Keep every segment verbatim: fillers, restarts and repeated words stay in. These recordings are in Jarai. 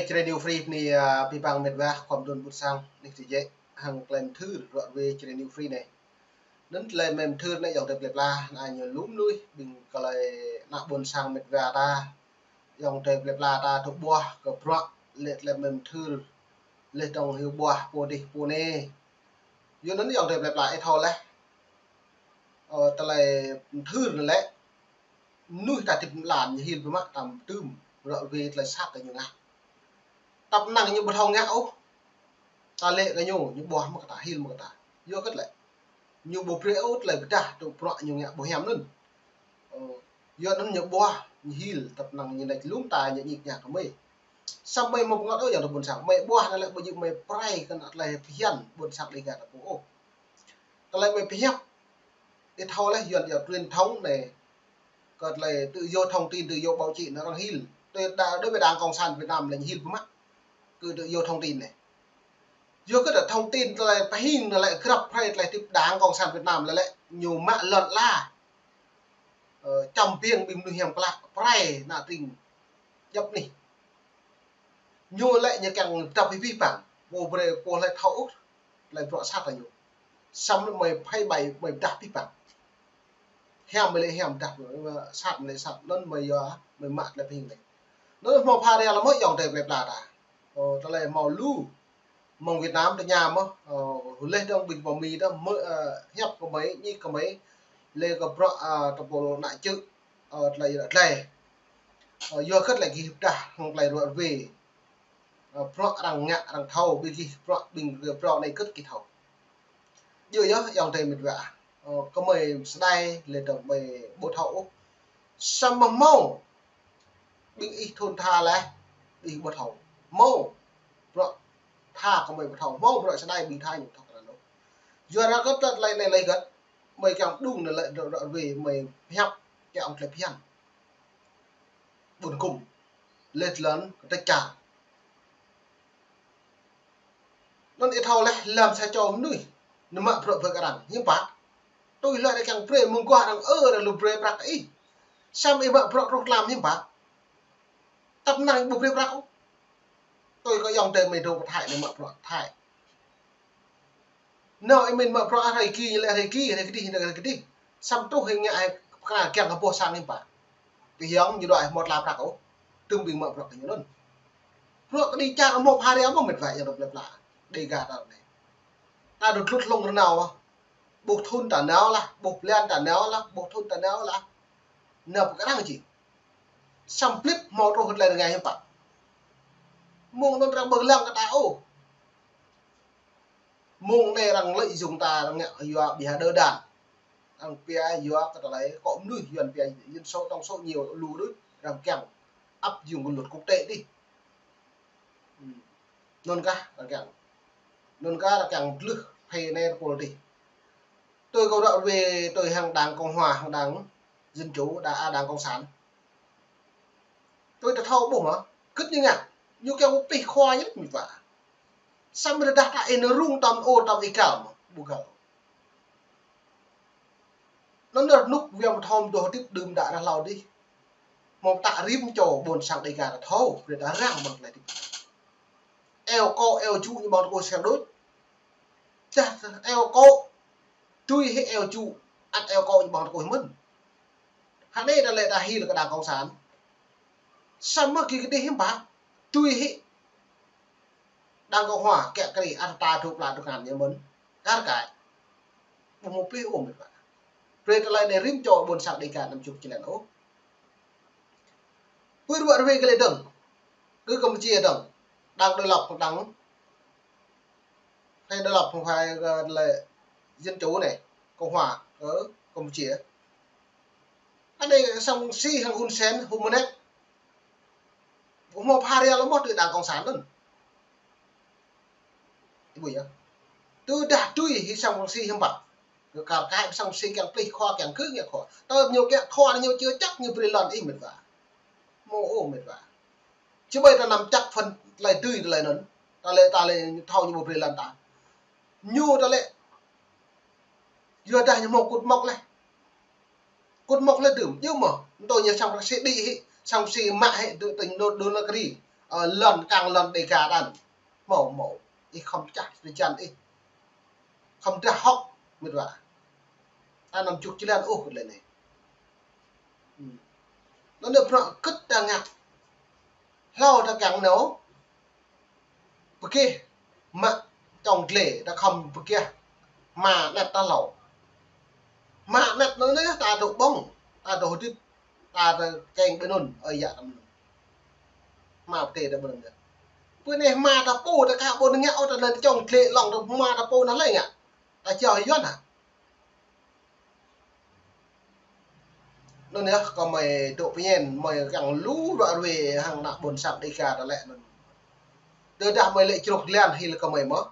Čre New Free anai, a, pơpŭ mĕt wa khŏm đŭn ƀuh sang, anai tơjĕ hăng tơlơi mơthưr ruă rơwe Čre New Free anai. Anŭn tơlơi mơthưr anai ayŏng adơi plơi pla, anai ñu lŏm lui, ƀing tơlơi ană ƀôn sang mĕt wa ta, ayŏng adơi plơi pla ta tŭ ƀuah kơ bruă, lĕ tơlơi mơthưr, lĕ tŏng hyu ƀuah pô dih pô anai. Yua anŭn ayŏng adơi plơi pla ih thâo laih. Ơ, tơlơi mơthưr anai lĕ, mơnuih ta hơdip mlam ñu hil biă mă tam tơm, ruă rơwe tơlơi sat ta ñu ngă. Tăp năng ñu ƀu thâo ngă ôh. Ta lĕ kơ ñu, ñu ƀuah mă kơ ta, hil mă kơ ta. Yua kơ tơlơi ñu ƀu brơi ôh tơlơi pơdah tŭ bruă ñu ngă ƀu hiam anŭn. Ơ, yua anŭn ñu ƀuah, ñu hil, tăp năng ñu nač lŏm ta ñu ñik ñak kơ mơi. Samơ̆ mơi mơ̆ pơngăt ôh ayŏng adơi ƀôn sang, mơi ƀuah anai lĕ ƀu djơ̆ mơi pơrai kơ ană tơlơi phiăn ƀôn sang Dega ta pô ôh. Tơlơi mơi pơhiăp, ih thâo laih yuan yua truyền thông anai, kơ tơlơi tự do thông tin, tự do báo chí anai arăng hil. Tui đa-, đối với Đảng Cộng sản Việt Nam lĕ ñu hil biă mă kơ tự do thông tin anai. Yua kơ tơlơi thông tin tơlơi pơhing anai lĕ grăp hrơi tơlơi hơdip Đảng Cộng sản Việt Nam lĕ lĕ ñu mă lŏn ala. Ơ, čăm biêng ƀing mơnuih hiam klă, pơrai ană tring djŏp anih. Ñu lĕ ñu kiăng pơdah pơpih păng, ƀu brơi pô hlơi thâo ôh tơlơi bruă sat ta ñu. Samơ̆ mơi phơi bày, mơi pơdah pơpih păng. Hiam mơi lĕ hiam pơdah, sat mơi lĕ sat, anŭn mơi yua, mơi mă tơlơi pơhing anai. Anŭn hmâo pha ria lăm mơi ayŏng adơi plơi pla ta. Ơ, tơlơi hmâo lu mơ̆ng Việt Nam tơña mơ̆, ơ, laih dơ̆ng ƀing pơ Mi dơ̆ng, mơi, ơ, hiăp kơ mơi, ñik kơ mơi, lĕ kơ bruă, ơ, tơpul ană čư̆, ơ, tơlơi, tơlơi. Ơ, yua kơ tơlơi gih pơdah hăng tơlơi ruă rơwe. Ơ, bruă arăng ngă arăng thâo, ƀing gih bruă, ƀing gih bruă anai kơ gih thâo. Yua yơh ayŏng adơi mĕt wa. Ơ, kơ mơi sơdai, lĕ dơ̆ng mơi ƀu thâo ôh. Samơ̆ hmâo ƀing ih thun tha laih, ƀing ih ƀu thâo. Hmâo bruă tha kơ mơi ƀu thâo, hmâo bruă sơdai ƀing tha ñu thâo kơ anŭn. Yua anŭn kơ tơlơi anai lĕ gơ̆t, mơi kiăng đŭng anai lĕ ruă rơwe mơi pơhiăp kiăng tơlơi phiăn ƀun kŭm, lĕ tơlơi kơtĕk čar. Anŭn ih thâo laih lăm sa čô mơnuih, ñu mă bruă ƀơi kơ arăng, hiư̆m pă. Tui hlơi arăng kiăng brơi mơguah arăng, ơ, arăng lu brơi prăk ih. Samơ̆ ih mă bruă truh tlam hiư̆m pă. Tăp năng ƀu brơi prăk ôh. Tui kơ ayŏng adơi mơi dŏ pơ Thái anai mă bruă Thái. Nao ih mĭn mă bruă hrơi ki, lĕ hrơi ki, hrơi kơdih, hrơi kơdih. Samơ̆ truh ih ngă ih pơkra kiăng kơ boh sang hiư̆m pă. Pơhiăp ñu đuaĭ hmâo tla prăk ôh. Tơm ƀing mă bruă kơ ñu anŭn. Bruă kơđi čar hmâo pha ria mơ̆ mĕt wa ayŏng adơi plơi pla. Dega ta anai. Ta dŏ tlut hlŏng rơnao ah. Ƀuh thun ta nao lah, ƀuh blan ta nao lah, ƀuh thun ta nao lah. Nao pơkra arăng či. Samơ̆ plip hmâo truh tơlơi rơngai hiư̆m pă. Mơ̆ng anŭn arăng ƀu lăng kơ ta ôh. Mơ̆ng anai arăng lợi dụng ta arăng ngă yua ƀiă đơ đan. Arăng pia yua kơ tơlơi akŏ mơnuih, Yuan pia dân số, tổng số nhiều lu đôč, arăng kiăng áp dụng kơ luật quốc tế dih. Hm. Anŭn kah arăng kiăng. Anŭn kah arăng kiăng glưh phê anai tơpul dih. Tui kâo ruă rơwe tui hăng Đảng Cộng Hòa, hăng Đảng Dân Chủ, Đảng, à, Đảng Cộng Sản. Tui ta thâo ƀuh mơ̆, kơ̆t ñu ngă, ñu kiăng pơplih khua ñu mĭt wa. Samơ̆ rơđah ta ih nao rŭng tơm ôr tơm ih găl mơ̆, ƀu găl. Anŭn rơnŭk wơ̆t mơthom dŏ hơdip đưm đă rah hlâo dih. Hmâo ta rĭm čô ƀôn sang Dega ta thâo, brơi ta răng mơ̆ng tơlơi hơdip. Eo akŏ, eo jŭ ñu ƀơ̆ng tơkuih sel đôč. Čah eo akŏ, tui hĭ eo jŭ, ăt eo akŏ ñu ƀơ̆ng tơkuih mơ̆n. Hă anai ta lĕ ta hil kơ Đảng Cộng sản. Samơ̆ gih kơdih hiư̆m pă, tui hĭ Đảng Cộng Hòa kiăng kri ăt ta dŏ pla dŏ ngăn ñu mơ̆n. Kar kaĭ. Ƀu hmâo pơplih ôh mĕt wa. Brơi tơlơi anai rĭm čô ƀôn sang Dega anăm čŭk čơlen ôh. Pơ ruă rơwe kơ lĕ dơ̆ng. Kơ Campuchia dơ̆ng. Đảng độc lập, đảng phe độc lập, không phải, ơ, là dân chủ anai, cộng hòa ở Campuchia. Anai Sam Rainsy hăng Hun Sen, Hun Manet. Ƀu hmâo pha ria lơ̆m ôh tui Đảng Cộng sản anŭn. Ih ƀuh yơh. Tơdah tui hĭ Sam Rainsy hiư̆m pă. Kar kaĭ Sam Rainsy kiăng pơplih khua kiăng kơ ngă khua. Tơl ñu kiăng khua ñu chưa chắc ñu brơi lŏn ih mĕt wa. Hmâo ôh mĕt wa. Či ƀai ta anăm čăk phần tơlơi tui tơlơi anŭn. Ta lĕ, ta lĕ thâo ñu ƀu brơi lŏn ta. Ñu ta lĕ. Yua dah ñu hmâo kŭt mŏk laih. Kŭt mŏk laih đưm. Yua mơ̆. Anŭn tui ñu Sam Rainsy đĭ hĭ. Sam Rainsy mă hĭ tui tơñ đô, đô na kri. Ơ, lŏn kăng lŏn Dega đan. Hmâo, hmâo. Ih khŏm čah tơjan ih. Khŏm drah hŏk, mĭt wa. Ta anăm čuk jơlan ôh kơ tơlơi anai. Hmm. Anŭn yơh bruă kơ̆t ta ngă. Hlâo ta kiăng nao. Pơkeh mă čŏng glai, ta khŏm pơkeh. Mă anet ta hlâo. Mă anet anŭn yơh ta dŏ ƀơ̆ng, ta dŏ hơdip, ta dŏ kiăng ƀơi anŭn, ơi yă ta mơ̆n. Mă pơtê ta ƀơi anŭn yơh. Pơ anai mă ta pô, ta ka ƀôn ngă ôh, ta anŭn čŏng glai lŏng ta mă ta pô anŭn lĕ ngă. Ta jao Yuan hă? Anŭn yơh, kơ mơi dŏ pơñen, mơi kiăng lu ruă ruê hăng ană ƀôn sang Dega ta lĕ anŭn. Tơdah mơi lĕ čruk lian hil kơ mơi mơ̆.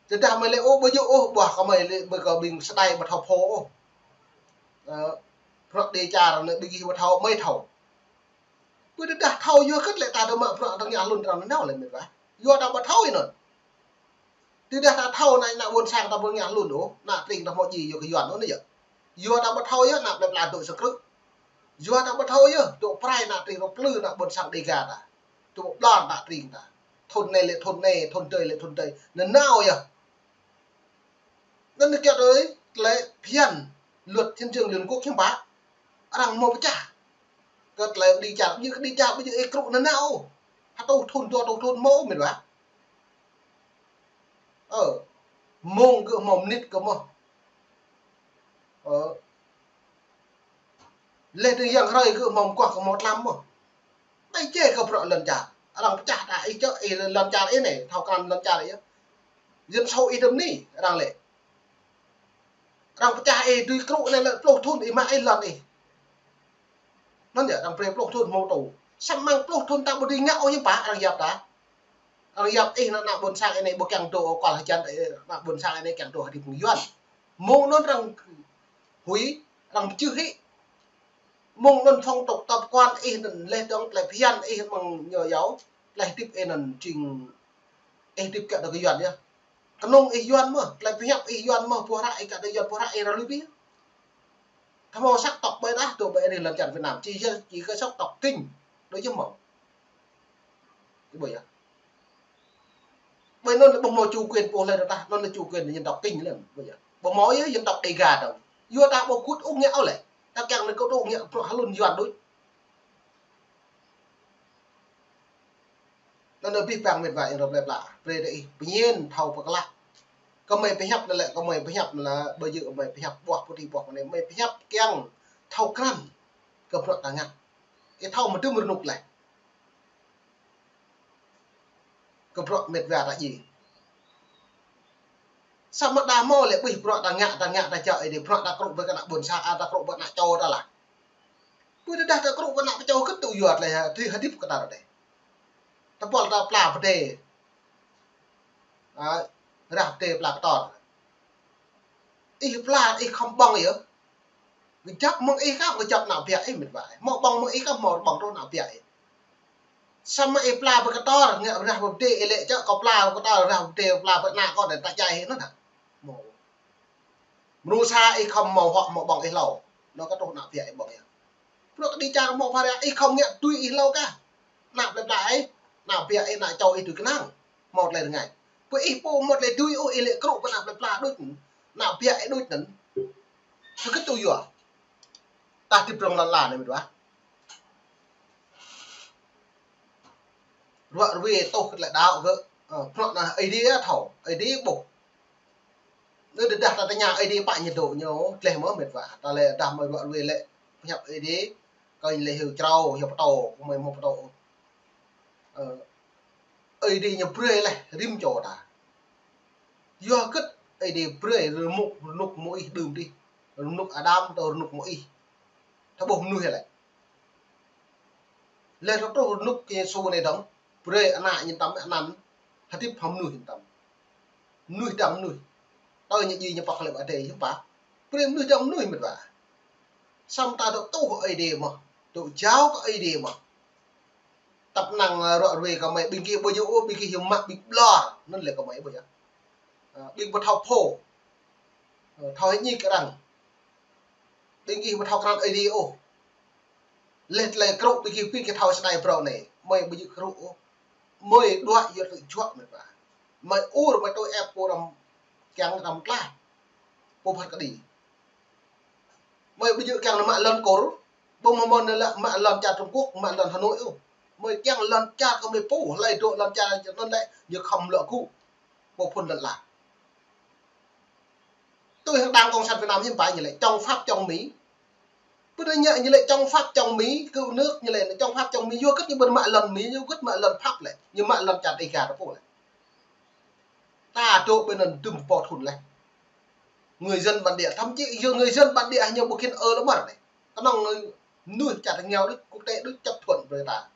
Tơdah mơi lĕ ôh, ƀu djơ̆ ôh, ƀuah kơ mơi lĕ, ƀơi kơ ƀing sơdai ƀu thâo pô ôh. Ơ, bruă Dega anŭn ƀing gih ƀu thâo, mơi thâo. Pơ tơdah thâo yua kơ̆t lĕ ta dŏ mă bruă ta ngă hlŭn arăng nanao lĕ mĭt wa. Yua ta ƀu thâo anŭn. Tơdah ta thâo anai ană ƀôn sang ta ƀu ngă hlŭn ôh, ană tring ta hmâo djai yua kơ Yuan anŭn yơh. Yua ta ƀu thâo yơh, ană plơi pla dŏ sa krư̆. Yua ta ƀu thâo yơh, dŏ prai ană tring rŏk plư ană ƀôn sang Dega ta. Dŏ ƀlŏr ană tring ta. Thŭn anai lĕ thŭn anai, thŭn tơi lĕ thŭn tơi. Nanao yơh. Anŭn kiăng tui tơlơi phiăn luật hiến chương Liên Hợp Quốc hiư̆m pă. Arăng hmâo pơčah. Kơ tơlơi đĭ čar, ƀu djơ̆ kơ đĭ čar, ƀu djơ̆ ih krŭ nanao. Hơtuh thŭn, dua hơtuh thŭn hmâo mĭt wa. Ơ, mông gơ̆ hmâo, mơnit gơ̆ hmâo. Ơ. Leh dơ̆ng yang hrơi gơ̆ hmâo mơguah gơ̆ hmâo tlam mơ̆. Anai jĕ kơ bruă lŏn čar. Arăng pơčah ta ih čŏ, ih lŏn čar ih anai, thâo krăn lŏn čar ih. Dân số ih tơm ni, arăng lĕ. Arăng pơčah ih dưi krŭ anai lĕ pluh thŭn ih mă ih lŏn ih. Anŭn yơh, arăng brơi pluh thŭn hmâo tŭ. Samơ̆ pluh thŭn ta ƀu dưi ngă ôh hiư̆m pă, arăng yap ta. Arăng yap ih ană, ană ƀôn sang ih anai ƀu kiăng dŏ kual hơjăn, ih ană ƀôn sang ih anai kiăng dŏ hơdip mơ̆ng Yuan. Mông anŭn arăng huĭ, arăng pơjưh ih. Mông anŭn phong tục tập quán ih anŭn leh dơ̆ng tơlơi phiăn ih mơ̆ng ñu yua. Tơlơi hơdip ih anŭn jing ih hơdip kiăng dŏ kơ Yuan yơh. Kơnơ̆ng ih Yuan mơ̆, tơlơi pơhiăp ih Yuan mơ̆, ƀuh ră ih kiăng dŏ Yuan ƀuh ră ih ră lui pih. Thâo hmâo sắc tộc ƀơi đah dŏ ƀơi anai lŏn čar Việt Nam, či yơh, či kơ sắc tộc Kinh. Đôč yơh hmâo. Ih ƀuh yơh. Ƀơi anŭn ƀu hmâo chủ quyền pô hlơi ta, anŭn là chủ quyền dân tộc Kinh lĕ, ƀuh yơh. Ƀu hmâo yơh dân tộc Dega dơ̆ng. Yua ta ƀu kŭt ung ngă ôh lĕ. Ta kiăng anai kŭt ung ngă bruă hlŭn Yuan đôč. Anŭn abih bang mĭt wa ih rŏk plơi pla. Brơi ta ih pơñen thâo pơklă. Kơ mơi pơhiăp anŭn lĕ, kơ mơi pơhiăp anŭn lĕ, ƀu djơ̆ mơi pơhiăp ƀuah pơtih ƀuah mơnai, mơi pơhiăp kiăng thâo krăn kơ bruă ta ngă. Ih thâo mơdưm rơnŭk leh. Kơ bruă mĕt wa ta djai. Samơ̆ đa mơ̆ lĕ ƀuh bruă ta ngă, ta ngă ta čŏ ih dih, bruă ta krŭ ƀơi kơ ană ƀôn sang, a ta krŭ ƀơi ană čô ta lah. Ƀơi tơdah ta krŭ ƀơi ană čô kơ tŭ yua tơlơi hơdip kơ ta ră anai. Tơpul ta pla pơdai. A, rah pơdai pla kơtor. Ih pla ih khŏm ƀơ̆ng yơh. Kơjăp mơ̆ng ih kah, kơjăp ană biă ih mĕt wa. Hmâo ƀơ̆ng mơ̆ng ih kah, hmâo ƀơ̆ng truh ană biă ih. Samơ̆ ih pla ƀơi kơtor, ngă rah pơdai ih lĕ čŏ kâo pla ƀơi kơtor, rah pơdai pla ƀơi ană kâo anai ta djai ih anŭn hă. Hmâo. Mơnuih sa ih khŏm hmâo hŏk hmâo ƀơ̆ng ih hlâo. Anŭn kah truh ană biă ih ƀơ̆ng yơh. Bruă kơđi čar hmâo phara ih khŏm ngă tui ih hlâo kah. Ană plơi pla ih, ană biă ih, ană čô ih tui kơnang. Hmâo tơlơi rơngai. Pơ ih pô hmâo tơlơi tui ôh ih lĕ krŭ ƀơi ană plơi pla đôč. Ană biă ih đôč anŭn. Hơget tŭ yua. Ta hơdip rŏng lăn ala anai mĕt wa. Ruă ruê tŏh kơ tơlơi đaŏ kơ, ơ, bruă anŭn Ơi Adai thâo, Ơi Adai ƀuh. Anŭn tơdah ta tơña Ơi Adai pă ñu dŏ ñu, tleh mơ̆ mĕt wa. Ta lĕ tơdah mơi ruă ruê lĕ, pơhiăp Ơi Adai, kơ ñu lĕ hyu črâo, hyu pơtô, kơ mơi hmâo pơtô. Ơ, Ơi Adai ñu brơi leh rĭm čô ta. Yua hơget Ơi Adai brơi rơnŭk, rơnŭk mơ̆ng ih đưm dih. Rơnŭk Adam tơ rơnŭk mơ̆ng ih. Ta ƀuh mơnuih lĕ. Leh truh rơnŭk kơ Yêsu anai dơ̆ng, brơi ană ñu tăm anăn, hơdip hăng mơnuih ñu tăm. Mơnuih dăng mơnuih. Tơ ñu djai ñu pŏk lĕ ƀă adai hiư̆m pă. Brơi mơnuih dăng mơnuih mĕt wa. Samơ̆ ta dŏ tŭ kơ Ơi Adai mơ̆. Dŏ jao kơ Ơi Adai mơ̆. Tăp năng, ơ, ruă ruê kơ mơi ƀing gih ƀu djơ̆ ôh, ƀing gih hiư̆m mă ƀing ƀlŏr. Anŭn lĕ kơ mơi ƀu djơ̆. Ơ, ƀing ƀu thâo pô. Ơ, thâo hơñi kơ arăng. Ƀing gih ƀu thâo krăn Ơi Adai ôh. Leh tơlơi krŭ ƀing gih ƀing gih thâo sơnai brâo anai. Mơi ƀu djơ̆ kru ôh. Mơi đuaĭ yua tơlơi juă mĕt wa. Mơi ur mơi tui ĕp pô răm kiăng răm tla. Pô phat kơđi. Mơi ƀu djơ̆ kiăng nao mă lŏn Kur. Ƀu mơ̆n nao lĕ mă lŏn čar Trung Quốc, mă lŏn Hà Nội ôh. Mơi kiăng lŏn čar kơ mơi pô, hlơi dŏ lŏn čar anŭn lĕ ñu khŏm lŏ gŭ. Pô phŭn lŏn la. Tui hăng Đảng Cộng sản Việt Nam hiư̆m pă ñu lĕ chống Pháp chống Mỹ. Bơ ñu, ñu lĕ chống Pháp chống Mỹ, cứu nước ñu lĕ chống Pháp chống Mỹ, yua hơget ñu ƀu mă lŏn Mỹ, yua hơget mă lŏn Pháp lĕ, ñu mă lŏn čar Đêga ta pô lĕ. Ta dŏ ƀơi anŭn dŭm rơbâo thŭn lĕ. Người dân bản địa, thậm chí yua người dân bản địa ñu ƀu khĭn ơ lơmar lĕ. Kơnơ̆ng mơnuih čar tơngiao đôč, quốc tế đôč chấp thuận brơi ta.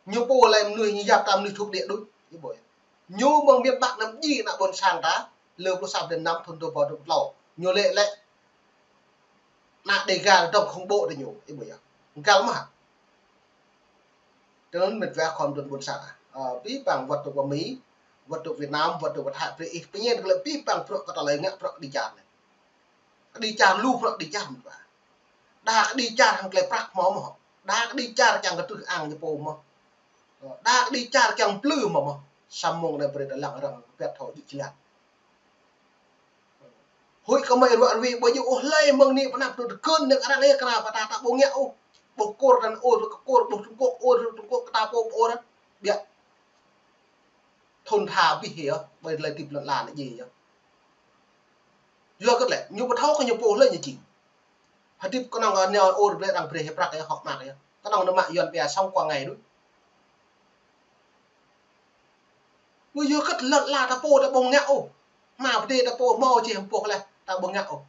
Ñu pô lĕ mơnuih ñu yap ta mơnuih thuộc địa đôč, ih ƀuh yơh. Ñu mơ̆ng miền Bắc năm ji ană ƀôn sang ta, lơ pluh sa blan năm thŭn dua rơbâo dua pluh klâo. Ñu lĕ lĕ ană Đêga dŏng khŏng ƀô̆ tơ ñu, ih ƀuh yơh. Găl mơ̆ hă? Tơ anŭn mĕt wa khŏm dŏ ƀôn sang. Ơ, pih pang wơ̆t dŏ pơ Mi, wơ̆t dŏ Việt Nam, wơ̆t dŏ pơ Thái, brơi ih pơñen kơ lĕ pih pang bruă kơ tơlơi ngă bruă kơđi čar anai. Kơđi čar lu bruă kơđi čar mĕt wa. Đa kơđi čar hăng tơlơi prăk mơ̆ mơ̆. Đa kơđi čar kiăng kơ truh ang ñu pô mơ̆. Đa kơđi čar kiăng plư mơ̆ mơ̆. Samơ̆ anai brơi ta lăng arăng pĕt thâo djik jơlan. Huĭ kơ mơi ruă ruai ƀu djơ̆ ôh, hlơi mơ̆ng anai pơnăp tui tơkơn nao arăng ih kơna pơtă ta ƀu ngă ôh. Ƀuh Kur ta ur kơ Kur, ƀuh Trung Quốc ur Trung Quốc, kơ ta pô ƀu ur. Biă. Thŭn tha abih yơh, ƀơi tơlơi hơdip lŏn la anai djai yơh. Yua hơget lĕ, ñu ƀu thâo kơ ñu pô hlơi ñu jing. Hơdip kơnơ̆ng kơ nao ur brơi arăng brơi hĭ prăk yơh, hŏk mơak yơh. Kơnơ̆ng nao mă Yuan pia sŏng kơ ngày đôč. Ƀu yua hơget lŏn la ta pô ta ƀu ngă ôh. Hmua pơdai ta pô hmâo čih hơmpôh leh ta ƀu ngă ôh.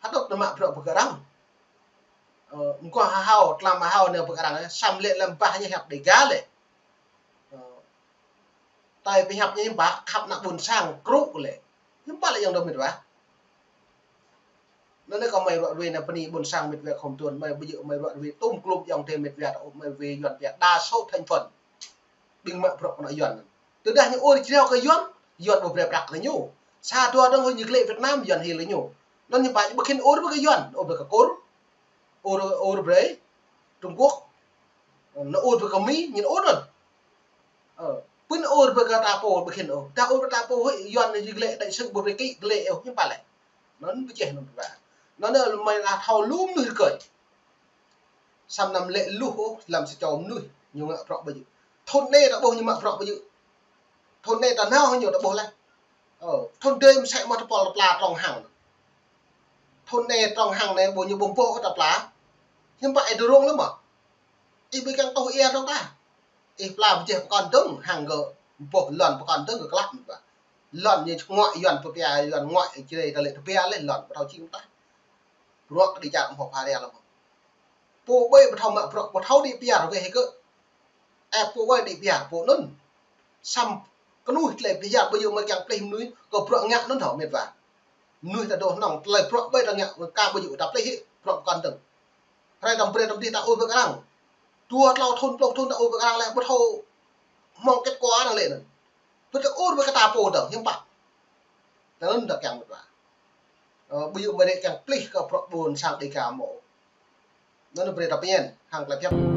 Hơdŏp nao mă bruă pơkơrăng. Ơ, mơguah hơhao, tlam hơhao nao pơkơrăng, ơ, samơ̆ lĕ lăm bah ñu hiăp Đêga lĕ. Ơ, tơlơi pơhiăp ñu hiư̆m pă, khăp ană ƀôn sang krŭ lĕ. Hiư̆m pă lĕ yang dŏ mĕt wa. Anŭn anai kơ mơi ruă ruai nao bơni ƀôn sang mĕt wa khŏm tuan, mơi ƀu djơ̆ mơi ruă ruai tôm klŭm yang tơ mĕt wa, mơi ruai Yuan pia đa số thành phần. Ƀing mă bruă kơ ană Yuan. Tơdah ñu ur jrao kơ Yuan, Yuan ƀu brơi prăk kơ ñu. Sa dua dơ̆ng hơi ñu glĕ Việt Nam, Yuan hil kơ ñu. Anŭn ñu ƀu, ƀu khĭn ur brơi kơ Yuan, ur brơi kơ Kur. Ur, ur brơi Trung Quốc. Nao ur brơi kơ Mi, ñu ur anŭn. Ơ, pŭn ur brơi kơ ta pô ƀu khĭn ôh. Ta ur brơi ta pô hơi Yuan ñu glĕ đại sứ ƀu brơi kĭ glĕ ôh, hiư̆m pă lĕ. Anŭn pơjeh anŭn pơpă. Anŭn anai mơi ta thâo lu mơnuih rơkơi. Samơ̆ anăm lĕ luh ôh, lăm sa čô mơnuih ñu ngă bruă ƀu djơ̆. Thŭn anai ta ƀuh ñu mă bruă ƀu djơ̆. Thŭn anai ta nao ñu ta ƀuh leh. Ơ, thŭn dơi mơsĕ mơ̆ tơpul ta pla trong hăng. Thŭn anai trong hăng anai ƀuh ñu ƀu ƀuh ta pla. Hiư̆m pă ih dŏ rông lĕ mơ̆. Ih ƀu kiăng tuh ia dơ̆ng tah. Ih pla pơjeh pơkŏn dơ̆ng hăng kơ ƀuh lŏn pơkŏn dơ̆ng kơ klă mơ̆. Lŏn ñu ngŏ Yuan pơpia, Yuan ngŏ Jrai ta lĕ tơpia leh lŏn ƀu thâo jing tah. Bruă kơđi čar hmâo pha ria lăm. Pô ƀơi ƀu thâo mă bruă, ƀu thâo đĭ piar weh hĭ kơ. Ơ, pô ƀơi đĭ piar pô anŭn. Samơ̆ kơnuih tơlơi pơhiăp ƀu djơ̆ mơi kiăng plih mơnuih kơ bruă ngă anŭn thâo mĕt wa. Mơnuih ta dŏ hnong tơlơi bruă ƀơi ta ngă kơ ƀu djơ̆ ta plih hĭ bruă pơkŏn dơ̆ng. Hrơi tăm brơi tăm dih ta ur pơkơrăng. Dua klâo thŭn, pluh thŭn ta ur pơkơrăng leh ƀu thâo hmâo kết quả năng lĕ anŭn. Ƀu ta ur pơkơrăng ta pô dơ̆ng hiư̆m pă. Tơ anŭn ta kiăng mĕt wa. Ơ, ƀu djơ̆ mơi rĕ kiăng plih kơ bruă ƀôn sang Đêga mơ̆. Anŭn brơi ta pơñen hăng tơlơi pơhiăp.